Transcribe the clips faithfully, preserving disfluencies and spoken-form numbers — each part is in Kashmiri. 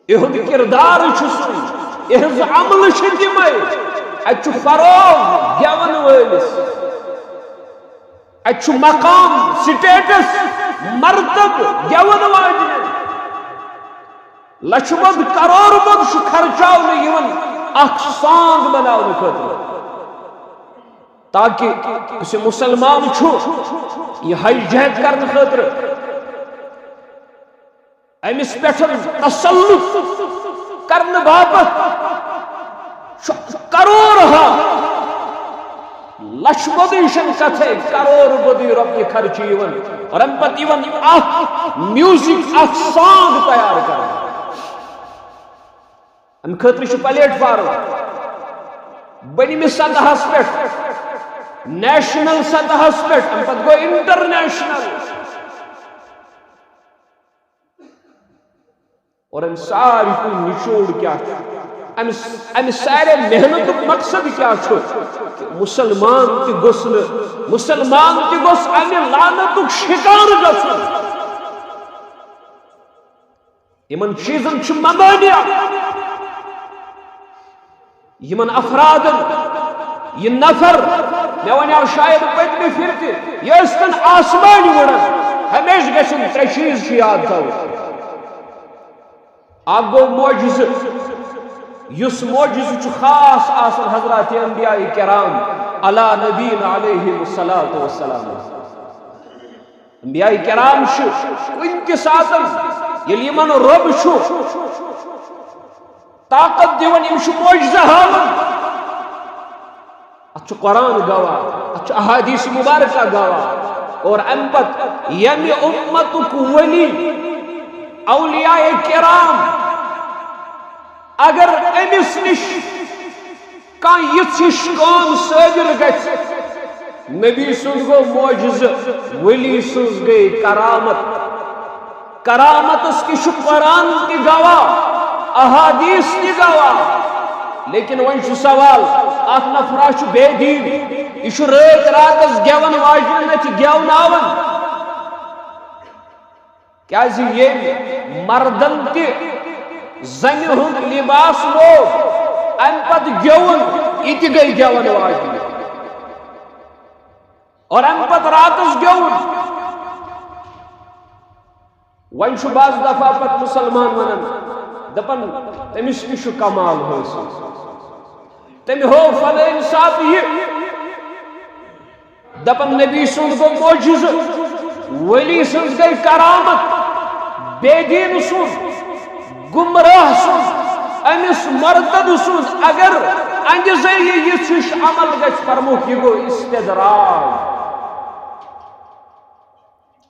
یِہُنٛد کِردار چھُ سُے، یِہٕنٛز عملہٕ چھِ تِمے۔ اَتہِ چھُ فروغ گٮ۪وَن وٲلِس، اَتہِ چھُ مقام، سٹیٹس، مرتب گٮ۪وَن واجنٮ۪ن۔ لچھٕ بوٚد، کرور بوٚد چھُ خرچاونہٕ یِوان اکھ سانگ بناونہٕ خٲطرٕ، تاکہ یُس یہِ مُسلمان چھُ، یہِ ہائی جیک کرنہٕ خٲطرٕ، أمِس پٮ۪ٹھ تسلط کرنہٕ باپتھ چھُ کرور ہا، لچھ بوٚدُے چھَنہٕ کتھے، کرور بوٚدُے رۄپیہِ خرچہٕ یِوان، اور اَمہِ پتہٕ یِوان اکھ میوزک، اکھ سانگ تیار کرنہٕ۔ اَمہِ خٲطرٕ چھُ پلیٹ فارم بٔنمِس سطحس پٮ۪ٹھ، نیشنل سطحس پٮ۪ٹھ، اَمہِ پتہٕ گوٚو انٹرنیشنل۔ اور اَمہِ ساروی کُن نچوڑ کیٛاہ چھُ؟ اَمہِ، اَمہِ سارے محنتُک مقصد کیٛاہ چھُ؟ کہِ مُسلمان تہِ گوٚژھ نہٕ، مُسلمان تہِ گوٚژھ اَمہِ لعنتُک شکار گژھُن۔ یِمن چیٖزن چھُ ممانعت۔ یِمن افرادن، یہِ نفر، مےٚ وَنیٛاو شاید پٔتمہِ پھِرِ تہِ، یہِ ٲسۍ تن آسمانہِ وُڑان، ہمیشہِ گژھن ترٛےٚ چیٖز چھِ یاد تھاوٕنۍ۔ اکھ گوٚو معجزٕ، یُس معجزٕ چھُ خاص آسان حضرات انبیاء کرام علی نبینا علیہم الصلوۃ والسلام۔ انبیاء کرام چھِ کُنہِ تہِ ساتن، ییٚلہِ یِمن رۄب چھُ طاقت دِوان، یِم چھِ معجزٕ ہاوان۔ اتھ چھُ قرآن گواہ، اتھ چھُ احادیث مبارکہ گواہ۔ اور امہِ پتہٕ ییٚمہِ امتُک ولی، اولیاء کرام، اگر أمِس نِش کانٛہہ یِژھ ہِش کٲم صٲدِر گژھِ، نبی سُنٛد گوٚو معجزٕ، ولی سٕنٛز گٔے کرامت۔ کرامتس تہِ چھُ قرآن تہِ گواہ، احادیث تہِ گواہ۔ لیکن وۄنۍ چھُ سوال، اکھ نفرا چھُ بے دیٖن، یہِ چھُ رٲتۍ راتس گٮ۪ون واجٮ۪ن اَتھِ گٮ۪وناوان۔ کیازِ ییٚمۍ مردن تہِ زنہِ ہُنٛد لباس لوگ، امہِ پتہٕ گیوُن، یہِ تہِ گٔے گٮ۪ون واجنہِ۔ اور امہِ پتہٕ راتس گیوُن۔ وۄنۍ چھُ بعض دفعہ پتہٕ مُسلمان ونان، دپان، تٔمِس تہِ چھُ کمال حٲصِل، تٔمۍ ہوو فلٲنۍ ساتہٕ یہِ۔ دپان نبی سُنٛد گوٚو معجزٕ، ولی سٕنٛز گٔے کرامت، بے دین سُنٛد، گمراہ سُنٛد، أمِس مرتد سُنٛد اگر اہندِ ذٔریعہٕ یِژھ ہِش عمل گژھِ، فرموکھ، یہِ گوٚو استدراج۔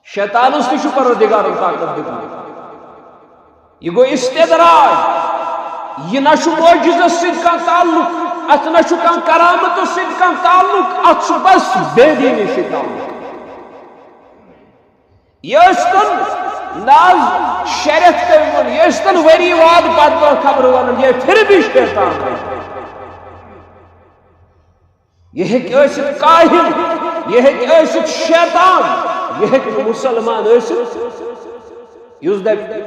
شیطانس تہِ چھُ پروردگارن طاقت دیُتمُت۔ یہِ گوٚو استدراج۔ یہِ نہ چھُ معجزس سۭتۍ کانٛہہ تعلق، اتھ نہ چھُ کانٛہہ کرامتس سۭتۍ کانٛہہ تعلق، اتھ چھُ بس بے دینی سۭتۍ تعلق۔ یہِ ٲسۍ تن ناز شریعت تٔمۍ ووٚن، یہِ ٲسۍ تن ؤری واد پتہٕ پتہٕ خبرٕ ونان، یہِ پھر بھی شیطان ہے۔ یہِ ہیٚکہِ ٲسِتھ کاہِن، یہِ ہیٚکہِ ٲسِتھ شیطان، یہِ ہیٚکہِ نہٕ مُسلمان ٲسِتھ۔ یُس دَپہِ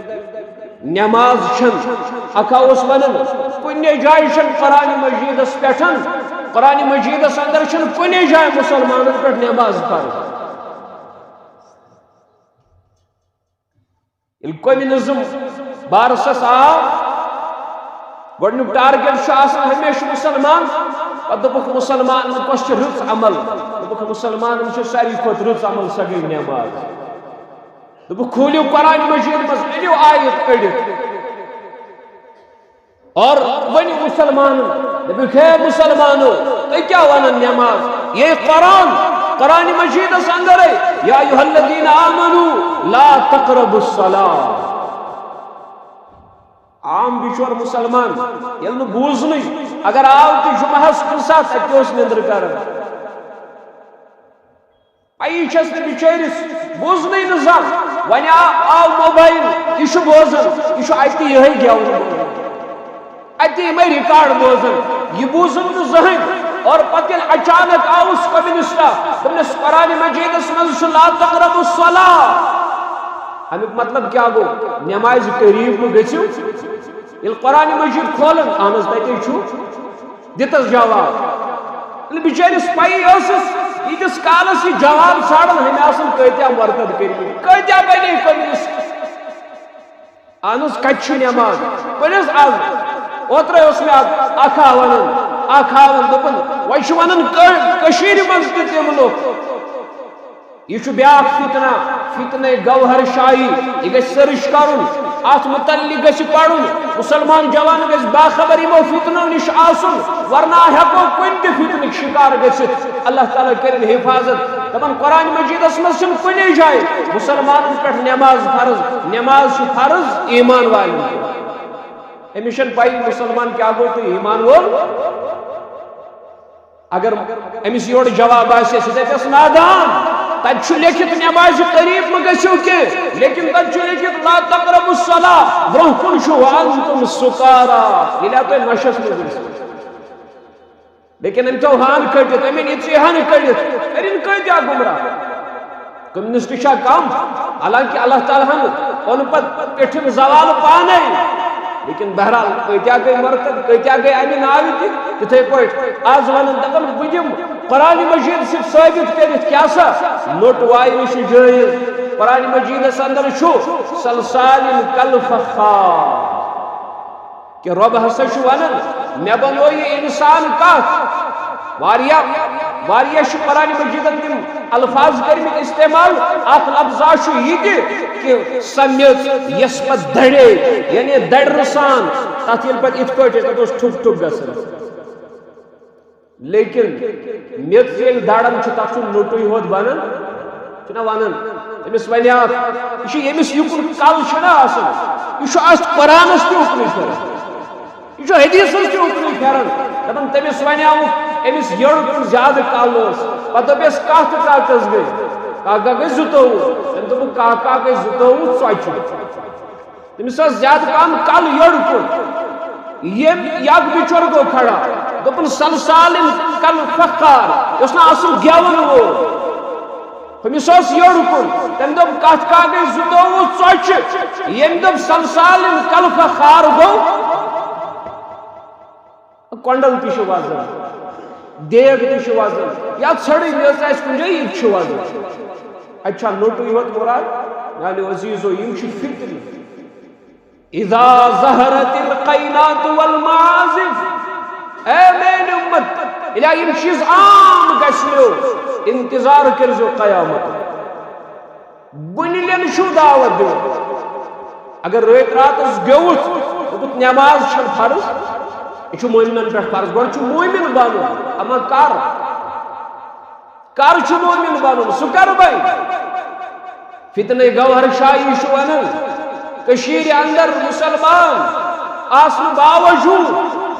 نٮ۪ماز چھَنہٕ، اَکھا اوس وَنان، کُنہِ جایہِ چھَنہٕ قرآنِ مجیٖدَس پٮ۪ٹھ، قرآنِ مجیٖدَس اندر چھَنہٕ کُنہِ جایہِ مُسلمانَن پٮ۪ٹھ نٮ۪ماز فرض۔ ییٚلہِ کمیونزم بارسس آو، گۄڈٕنیُک ٹارگیٹ چھُ آسان ہمیشہِ مُسلمان۔ پتہٕ دوٚپُکھ، مُسلمانن کۄس چھِ رٕژ عمل؟ دوٚپُکھ، مُسلمانن چھِ ساروی کھۄتہٕ رٕژ عمل، سۄ گٔے نٮ۪ماز۔ دوٚپُکھ، کھوٗلِو قرآن مجیٖد منٛز، أنِو آیت کٔڑِتھ۔ اور ؤنِو مُسلمانن، دوٚپُکھ، ہے مُسلمانو، تُہۍ کیٛاہ وَنان نٮ۪ماز؟ یہِ قرآن، قرآن مجیٖدس اندرے، یا ایھا الذین آمنوا لا تقربوا الصلاۃ۔ عام بِچور مُسلمان، ییٚلہِ نہٕ بوٗزنٕے، اگر آو تہِ جُمعہس کُنہِ ساتہٕ، اَتہِ اوس نٮ۪نٛدرٕ کران۔ پَیی چھَس نہٕ بِچٲرِس، بوٗزنٕے نہٕ زانٛہہ۔ وۄنۍ آ-، آو موبایل، یہِ چھُ بوزان، یہِ چھُ اَتہِ یِہوٚے گٮ۪وُن بوزان۔ اَتہِ یِمَے ریکارڈ بوزان، یہِ بوٗزُن نہٕ زٕہٕنۍ۔ اور پَتہٕ ییٚلہِ اچانک آوُس کمیونسٹا، دوٚپنَس، قرآن مجیٖدَس منٛز چھُ لا تقربوا الصلاۃ۔ اَمیُک مطلب کیٛاہ گوٚو؟ نٮ۪مازِ قریٖب مہٕ گٔژھِو۔ ییٚلہِ قرآن مجید کھولن، اہن حظ، تَتے چھُ، دِتس جواب۔ ییٚلہِ بِچٲرِس پَیی ٲسٕس، ییٖتِس کالس یہِ جواب ژھانڈن، ہُمہِ آسن کۭتیاہ مرتد کٔرمٕتۍ، کۭتیاہ بنے کمیونسٹ۔ اہن حظ، کتہِ چھِ نٮ۪ماز؟ ؤنِو حظ از۔ اوترے اوس مےٚ اکھ، اکھ ہا ونان، اکھ ہا ونان، دوٚپُن، وۄنۍ چھِ ونان کٔ-، کٔشیٖرِ منٛز تہِ تِم لُکھ۔ یہِ چھُ بیٛاکھ فتنہ، فتنہ گوہر شاہی۔ یہِ گژھِ سٔرٕچ کرُن، اتھ متعلق گژھِ پرُن۔ مسلمان جوان گژھِ باخبر یِمو فتنو نِش آسُن، ورنہ ہٮ۪کو کُنہِ تہِ فتنٕکۍ شکار گٔژھِتھ۔ اللہ تعالیٰ کٔرِن حفاظت۔ دپان قرآن مجیدس منٛز چھُنہٕ کُنے جایہِ مسلمانن پٮ۪ٹھ نماز فرض۔ نماز چھِ فرض ایمان والٮ۪ن پٮ۪ٹھ۔ أمِس چھَنہٕ پَیی مسلمان کیٛاہ گوٚو تہٕ ایمان وول۔ اگر أمِس یورٕ جواب آسہِ، سُہ دَپٮ۪س نادان، تَتہِ چھُ لیکھِتھ نمازِ قریب مہٕ گٔژھِو کینٛہہ، لیکن تَتہِ چھُ لیکھِتھ لا تقربوا الصلاة، برٛونٛہہ کُن چھُ وانتم سکارا، ییٚلہِ تُہۍ نشس منٛز ٲسِو۔ لیکن أمۍ تھٲو ہان کٔڑِتھ، أمۍ أنۍ یہِ ژیہان کٔڑِتھ، أرِن کۭتیٛاہ گمراہ۔ کمیونسٹ چھا کم؟ حالانکہ اللہ تعالیٰ ہن اوٚن پتہٕ پیٚٹھِم زوال پانے۔ لیکن بہرحال کۭتیٛاہ گٔے مرتد، کۭتیٛاہ گٔے امہِ ناوِ تہِ۔ تِتھے پٲٹھۍ آز ونان دپان بہٕ دِمہٕ قرآن مجید سۭتۍ ثٲبت کٔرِتھ کیٛاہ سا نوٚٹ واینہِ چھُ جٲیز۔ قرآن مجیدس اندر چھُ سلسال کالفخار۔ کہ رب ہسا چھُ ونان، مےٚ بنوو یہِ انسان کتھ؟ واریاہ، واریاہ چھِ قرآن مجیدن تِم الفاظ کٔرمٕتۍ استعمال، اکھ لفظا چھُ یہِ تہِ کہ سۄ میٚژ یۄس پتہٕ دڑے، یعنی دڑرٕ سان، تتھ ییٚلہِ پتہٕ یِتھ پٲٹھۍ تتھ اوس ٹھُک ٹھُک گژھان۔ لیکن میٚژ ییٚلہِ دَران چھِ، تَتھ چھُ نوٚٹُے ہوت بَنان، چھُنہ وَنان؟ أمِس وَنہِ اَکھ، یہِ چھُ ییٚمِس یُکُن کَل چھُنہ آسان، یہِ چھُ اَتھ قرآنَس تہِ اُکنُے پھِران، یہِ چھُ حدیٖثَس تہِ اُکنُے پھِران۔ دَپان تٔمِس وَنیٛاوُکھ، أمِس یٔڑ کُن زیادٕ کَل ٲس، پَتہٕ دوٚپٮ۪س، "کَتھ تہٕ کَتھ کٔژ گٔے؟" کاکا گٔے زٕتووُہ۔ تٔمۍ دوٚپُکھ، "کاکا گٔے زٕتووُہ ژۄچہِ۔" تٔمِس ٲس زیادٕ پَہَم کَل یٔڑ کُن۔ ییٚمۍ یہِ اَکھ بِچور گوٚو کھڑا، دوٚپُن، "سلسال کالفخار"، یہِ اوس نہٕ اَصٕل گٮ۪وَن وول۔ ہُمِس اوس یٔڑ کُن۔ تٔمۍ دوٚپ، "کَتھ کاہ گٔے زٕتووُہ ژۄچہِ؟" ییٚمۍ دوٚپ، "سلسال کالفخار" گوٚو۔ کۄنڈل تہِ چھُ وزن، دیگ تہِ چھُ وزن، یا ژھٔڑٕے میٚژ آسہِ کُنہِ جایہِ، یہِ تہِ چھُ وزن۔ اَتہِ چھا نوٚٹُے یوت مُراد؟ میانیو عزیزو، یِم چھِ فتنہٕ۔ اذا ظہرت القینات والمعازف، اے میانہِ اُمت، ییٚلہِ یِم چیٖز عام گژھنو، انتظار کٔرزیو قیامت۔ بُنہِ لینہٕ چھُو دعوت دِوان۔ اگر رٲتۍ راتس گیوُتھ، دوٚپُتھ، "نماز چھَنہٕ فرض، یہِ چھُ مومنن پٮ۪ٹھ فرض"، گۄڈٕ چھُ مومن بنُن، اما کر؟ کر چھُ مومن بنُن؟ سُہ کر بنہِ؟ فتنہ گوہر شاہی چھُ ونان، کٔشیٖرِ اندر مسلمان آسنہٕ باوجود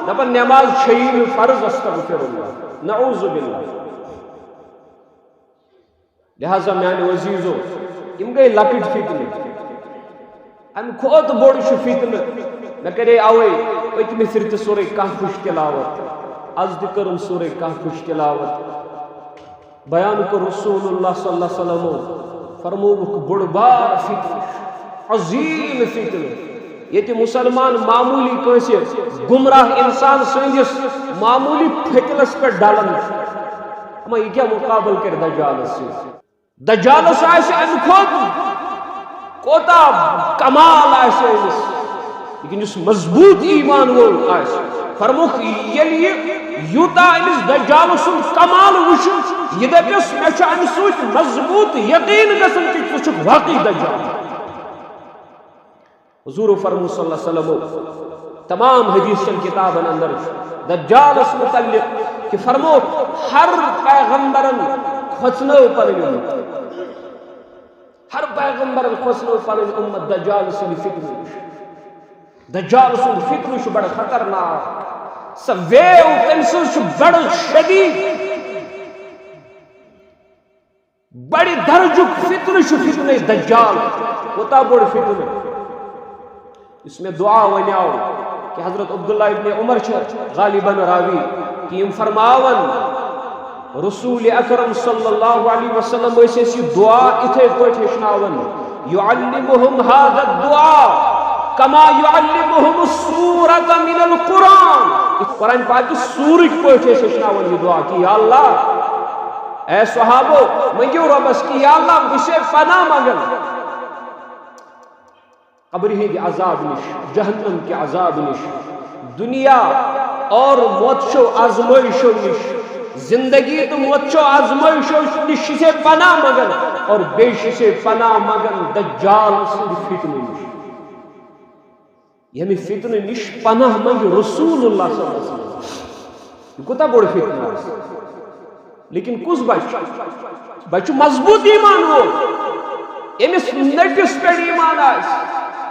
دپان، "نماز چھیی نہٕ فرض"، استغفر اللہ، نعوذ باللہ۔ لہذا میانیو عزیزو، یِم گٔے لۄکٕٹۍ فتنہٕ۔ امہِ کھۄتہٕ بوٚڑ چھُ فتنہٕ۔ مےٚ کرے اوے پٔتمہِ پھِرِ تہِ سورہ کہفٕچ تلاوت، از تہِ کٔرٕم سورہ کہفٕچ تلاوت۔ بیان کوٚر رسول اللہ صلی اللہ علیہ وسلمو، فرمووُکھ، بوٚڑ بار فتنہٕ، عظیم فتنہٕ۔ ییٚتہِ مسلمان معموٗلی کٲنٛسہِ گمراہ انسان سٕنٛدِس معموٗلی پھٔتلس پٮ۪ٹھ ڈلان چھُ، اما یہِ کیٛاہ مُقابل کرِ دجالس سۭتۍ؟ دجالس آسہِ امہِ کھۄتہٕ کوتاہ کمال آسہِ أمِس، لیکن یُس مضبوط ایمان وول آسہِ، فرمووُکھ، ییٚلہِ یہِ یوٗتاہ أمِس دجال سُنٛد کمال وٕچھِ، یہِ دپٮ۪س، "مےٚ چھُ امہِ سۭتۍ مضبوط یقین گژھان کہِ ژٕ چھُکھ واقعی دجال۔" حضور فرمو صلی اللہ علیہ وسلم تمام حدیث چن کتابن اندر چھُ دجالس متعلق کہ فرمو، ہر پیغمبرن کھوژنٲو پنٕنۍ امت، ہر پیغمبرن کھوژنٲو پنٕنۍ امت دجال سٕنٛدِ فتنہٕ نِش۔ دجال سُنٛد فتنہٕ چھُ بڑٕ خطرناک، سۄ ویو تٔمۍ سٕنٛز چھُ بڑٕ شدید۔ بڑِ درجُک فتنہٕ چھُ فتنہ دجال۔ کوتاہ بوٚڑ فتنہٕ؟ یُس مےٚ دعا ونیاو کہ حضرت عبداللہ ابن عمر چھِ غالباً راوی کہ یِم فرماون، رسول اکرم صلی اللہ علیہ وسلم ٲسۍ اَسہِ یہِ دعا اِتھے پٲٹھۍ ہیٚچھناوان، یعلمہم ھذا الدعاء کما یعلمہم السورۃ من القرآن۔ یِتھ قرآن پاک کِس سورٕکۍ پٲٹھۍ ٲسۍ ہیٚچھناوان یہِ دعا کہِ یا اللہ، اے صحابو، مٔنٛگِو رۄبس کہِ یا اللہ، بہٕ چھُسے پناہ منٛگان قبرِ ہٕنٛدِ عذاب نِش، جہنم کہِ عذاب نِش، دُنیا اور موت چو آزمٲیشو نِش، زندگی تہٕ موت چو آزمٲیشو نِش چھُسے پناہ منٛگان، اور بیٚیہِ چھُسے پناہ منٛگان دجال سٕنٛدِ فتنہٕ نِش۔ ییٚمہِ فتنہٕ نِش پناہ منٛگہِ رسول اللہ صلی اللہ علیہ وسلم۔ یہِ کوٗتاہ بوٚڑ فتنہٕ آسہِ۔ لیکن کُس بچہِ؟ بچہِ مضبوط ایمان وول۔ ییٚمِس نٔٹِس پٮ۪ٹھ ایمان آسہِ،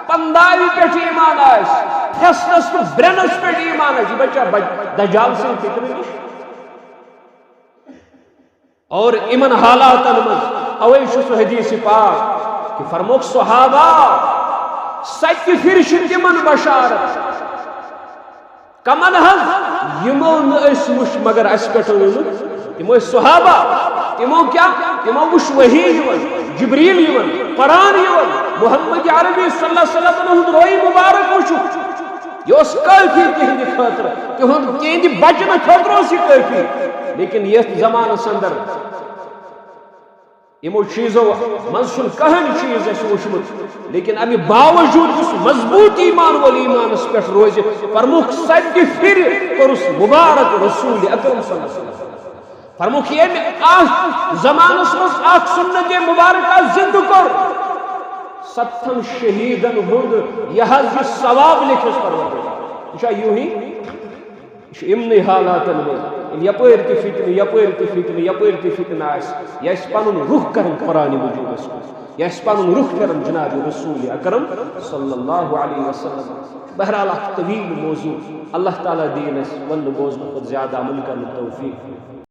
پنداوِ پٮ۪ٹھ ایمان آسہِ، پھرٛستس تہٕ برٛنس پٮ۪ٹھ ایمان آسہِ، یہِ بچہِ دجال سٕنٛدِ فتنہٕ نِش۔ اور یِمن حالاتن منٛز اوے چھُ سُہ حدیث پاک کہِ فرموک صحابہ، ستہِ پھِرِ چھِ تِمن بشارت۔ کمن حظ؟ یِمو نہٕ أسۍ وٕچھ مگر اَسہِ پٮ۪ٹھ اوٚنُکھ۔ تِم ٲسۍ صحابہ، تِمو کیٛاہ؟ تِمو وٕچھ وحی یِوان، جبریل یِوان، قرآن یِوان، محمد عربی صلی اللہ علیہ وسلم ہُنٛد روی مبارک وٕچھُکھ۔ یہِ اوس کٲفی تِہنٛدِ خٲطرٕ، تِہُنٛد، تِہنٛدِ بچنہٕ خٲطرٕ اوس یہِ کٲفی۔ لیکن یتھ زمانس اندر یِمو چیٖزو منٛز چھُنہٕ کٕہٕنۍ چیٖز اَسہِ وُچھمُت، لیکن اَمہِ باوجوٗد یُس مضبوٗط ایمان وول ایمانس پٮ۪ٹھ روزِ، فرموکھ ستہِ پھِرِ کوٚرُس مبارک رسول اکرم صلی اللہ علیہ وسلم۔ فرموکھ ییٚمہِ اَتھ زمانس منٛز اکھ سنت مبارکہ زندٕ کوٚر، ستن شہیدن ہُنٛد یہِ حظ یہِ ثواب لیکھِس پروردگار۔ یہِ چھا یوٗہی؟ یہِ چھُ یِمنٕے حالاتن منٛز، ییٚلہِ یپٲرۍ تہِ فتنہٕ، یپٲرۍ تہِ فتنہٕ، یپٲرۍ تہِ فتنہٕ آسہِ، یہِ آسہِ پنُن رُخ کران قرآن مجیدس کُن، یہِ آسہِ پنُن رُخ کران جناب رسول اکرم صلی اللہ علیہ وسلم۔ بہرحال، اکھ طویل موضوع۔ اللہ تعالیٰ دِیِن اَسہِ وننہٕ بوزنہٕ کھۄتہٕ زیادٕ عمل کرنُک توفیق۔